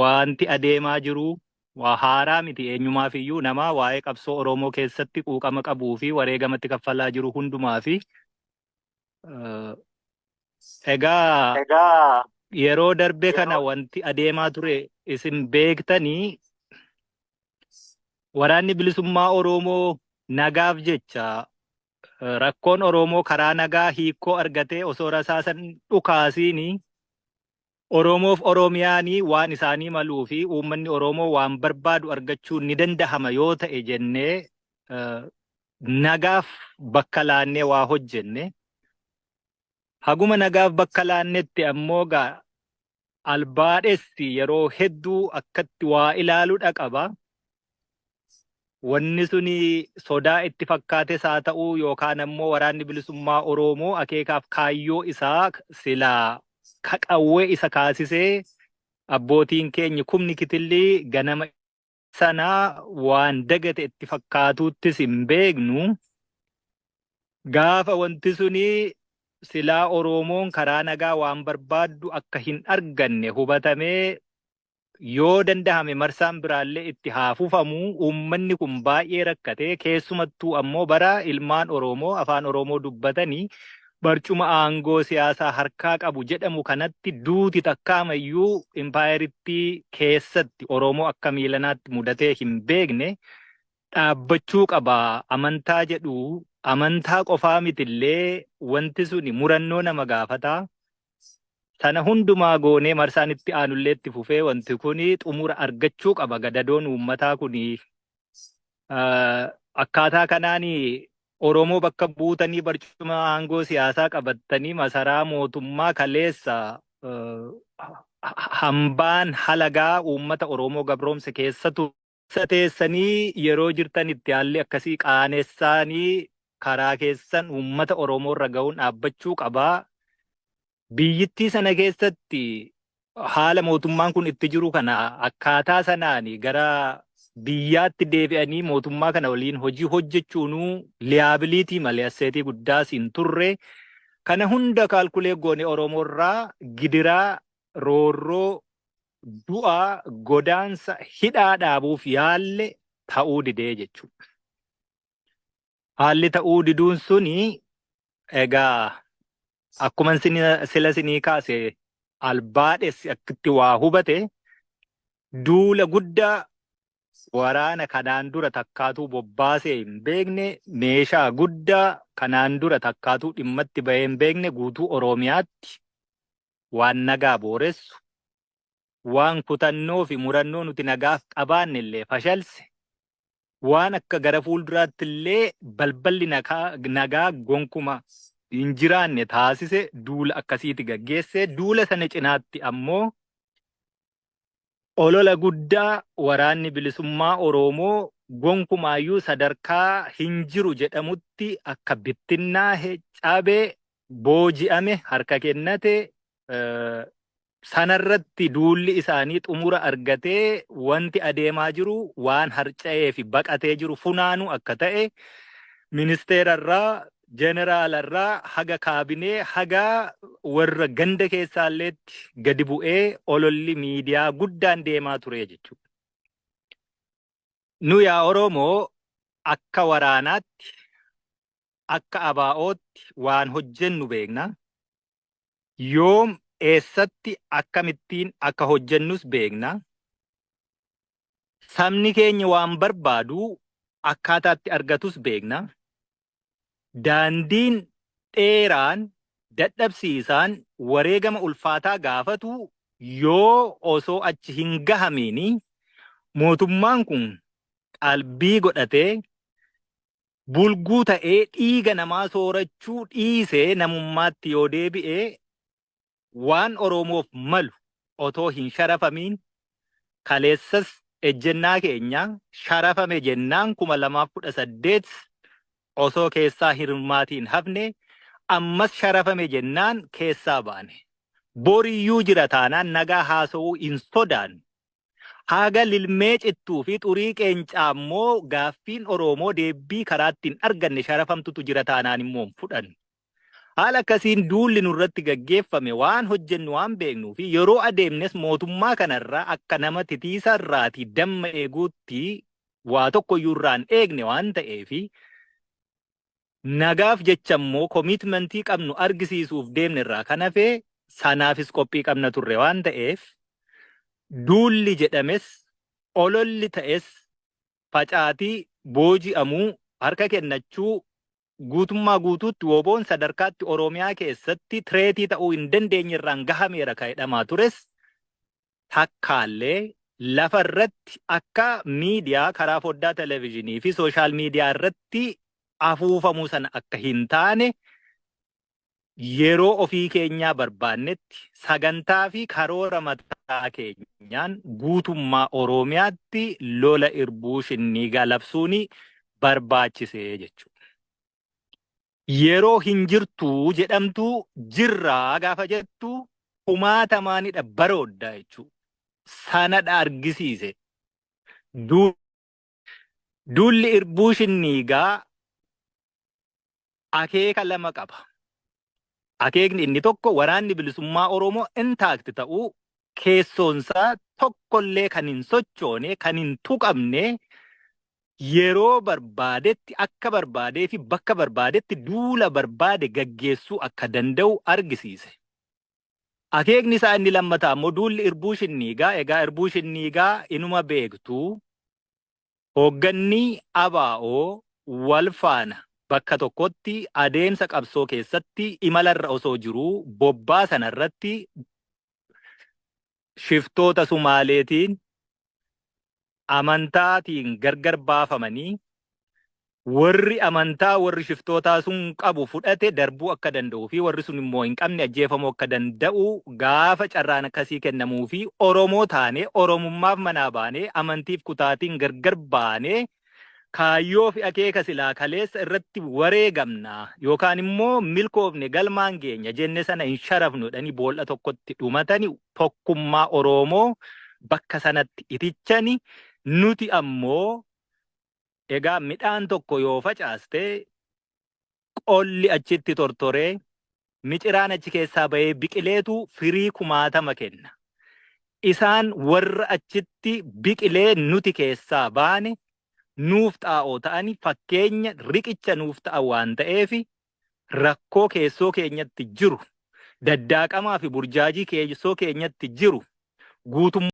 Wanti adeemaa jiru waa haaraa miti eenyumaaf iyyuu, nama waa'ee qabsoo Oromoo keessatti quuqama qabuu fi wareegamatti kaffalaa jiru hundumaa fi. Egaa yeroo darbe kana wanti adeemaa ture isin beektanii, waraanni bilisummaa Oromoo nagaaf jecha, rakkoon Oromoo karaa nagaa hiikoo argatee osoo rasaasan dhukaasiini, Oromoof Oromiyaanii waan isaanii maluu fi uummanni Oromoo waan barbaadu argachuu ni dandahama yoo ta'e jennee nagaaf bakka laannee waa hojjenne. Haguma nagaaf bakka laannetti ammoo gaa albaadhessi yeroo hedduu akkatti waa ilaaluudha qaba. Wanni suni sodaa itti fakkaates haa ta'uu, yookaan ammoo waraanni bilisummaa Oromoo akeekaaf kaayyoo isaa silaa kaqawwee isa kaasisee abbootiin keenya kumni kitillii ganama sana waan dagate itti fakkaatuuttis hin beeknu. Gaafa wanti suni silaa Oromoon karaa nagaa waan barbaaddu akka hin arganne hubatamee, yoo dandahame marsaan biraallee itti haa fufamu, uummanni kun baay'ee rakkate, keessumattuu ammoo bara ilmaan Oromoo afaan Oromoo dubbatanii barcuma aangoo siyaasaa harkaa qabu jedhamu kanatti duuti takkaamayyuu impaayerittii keessatti Oromoo akka miilanaatti mudatee hin beekne dhaabbachuu qaba amantaa jedhu. Amantaa qofaa mitillee, wanti suni murannoo nama gaafataa. Sana hundumaa goonee marsaan itti aanullee itti fufee, wanti kun xumura argachuu qaba, gadadoon uummataa kun. Akkaataa kanaan Oromoo bakka buutanii barcuma aangoo siyaasaa qabattanii masaraa mootummaa kaleessa hambaan halagaa uummata Oromoo gabroomse keessatu teessanii yeroo jirtan itti haalli akkasii qaanessaanii karaa keessan uummata Oromoo irra ga'uun dhaabbachuu qabaa. Biyyittii sana keessatti haala mootummaan kun itti jiru kana akkaataa sanaan gara biyyaatti deebi'anii mootummaa kana waliin hojii hojjechuunuu liability malee asset guddaas hin turre. Kana hunda calculate goone Oromoo irraa gidiraa, roorroo, du'aa, godaansa, hidhaa dhaabuuf yaalle ta'uu didee jechuudha. Haalli ta'uu diduun suni egaa akkuma sila sinii kaase, albaadhessi akkitti waa hubate, duula guddaa waraana kanaan dura takkaatuu bobbaasee hin beekne, meeshaa guddaa kanaan dura takkaatuu dhimmatti bahee hin beekne, guutuu Oromiyaatti waan nagaa booressu, waan kutannoo fi murannoo nuti nagaaf qabaanne illee fashalse, waan akka gara fuulduraatti illee balballi nagaa gonkuma hin jiraanne taasise duula akkasiiti gaggeesse. Duula sana cinaatti ammoo olola guddaa waraanni bilisummaa Oromoo gonkumaayyuu sadarkaa hin jiru jedhamutti akka bittinnaahe, cabee, booji'ame, harka kennate, sanarratti duulli isaanii xumura argatee wanti adeemaa jiru waan harca'ee fi baqatee jiru funaanuu akka ta'e, ministeerarraa, jeeneraalarraa haga kaabinee haga warra ganda keessaalleetti gadi bu'ee ololli miidiyaa guddaan deemaa ture jechuudha. Nu yaa Oromoo, akka waraanaatti, akka ABO'tti waan hojjennu beekna. Yoom, eessatti, akkamittiin akka hojjennus beekna. Sabni keenya waan barbaadu akkaataatti argatus beekna. Daandiin dheeraan dadhabsiisaan wareegama ulfaataa gaafatu yoo osoo achi hin gahamiini mootummaan kun qalbii godhatee bulguu ta'ee dhiiga namaa soorachuu dhiisee namummaatti yoo deebi'e, waan Oromoof malu otoo hin sharafamiin, kaleessas ejjennaa keenya sharafame jennaan 2018 osoo keessaa hirmaatiin hafne, ammas sharafame jennaan keessaa baane. Boriyyuu jira taanaan nagaa haasa'uu hin sodaannu. Haga lilmee cittuu fi xurii qeencaa immoo gaaffiin Oromoo deebbii karaa ittiin arganne sharafamtutu jira taanaan immoo hin fudhannu. Haala akkasiin duulli nurratti gaggeeffame waan hojjennu waan beeknuu fi yeroo adeemnes mootummaa kanarraa akka nama titiisa irraatii damma eeguutti waa tokkoyyuu irraa hin eegne waan ta'eefi nagaaf jecha immoo commitmentii qabnu argisiisuuf deemne irraa kan hafe sanaafis qophii qabna turre waan ta'eef duulli jedhames ololli ta'es facaatii booji'amuu harka kennachuu guutummaa guutuutti WBOn sadarkaatti Oromiyaa keessatti threatii ta'uu hin dandeenye irraan gahameera kan jedhamaa tures takkaallee lafa irratti akka miidiyaa karaa foddaa televezyiinii fi social media irratti afuufamuu sana akka hin taane yeroo ofii keenyaa barbaannetti sagantaa fi karoora mataa keenyaan guutummaa Oromiyaatti lola irbuu shinniigaa labsuun barbaachisee jechuudha. Yeroo hin jirtu jedhamtu jirraa gaafa jettu kumaatamaanidha baroodda jechuudha. Sanadha argisiise. Duulli irbuu shinniigaa akeeka lama qaba. Akeekni inni tokko waraanni bilisummaa Oromoo intact ta'uu, keessoonsaa tokkollee kan hin sochoone, kan hin tuqamne, yeroo barbaadetti akka barbaadee fi bakka barbaadetti duula barbaade gaggeessuu akka danda'u argisiise. Akeekni isaa inni lammataa immoo duulli irbuu shinniigaa, egaa irbuu shinniigaa inuma beektu, hoogganni ABO wal faana bakka tokkotti adeemsa qabsoo keessatti imalarra osoo jiruu bobbaa sanarratti shiftoota Sumaaleetiin amantaatiin gargar baafamanii warri amantaa warri shiftootaa sun qabu fudhate darbuu akka danda'uu fi warri sun immoo hin qabne ajjeefamuu akka danda'u gaafa carraan akkasii kennamuu fi Oromoo taane Oromummaaf manaa baanee amantiif kutaatiin gargar baanee kaayyoo fi akeeka silaa kaleessa irratti wareegamna yookaan immoo milkoofne galmaan geenya jenne sana hin sharafnu jedhanii boolla tokkotti dhumatani tokkummaa Oromoo bakka sanatti itichani. Nuti ammoo egaa midhaan tokko yoo facaaste qolli achitti tortoree miciraan achi keessaa bahee biqileetu firii kumaatama kenna. Isaan warra achitti biqilee nuti keessaa baane nuuf xaa'oo ta'ani fakkeenya riqicha nuuf ta'a waan ta'eef rakkoo keessoo keenyatti jiru, daddaaqamaa fi burjaajii keessoo keenyatti jiru guutummaa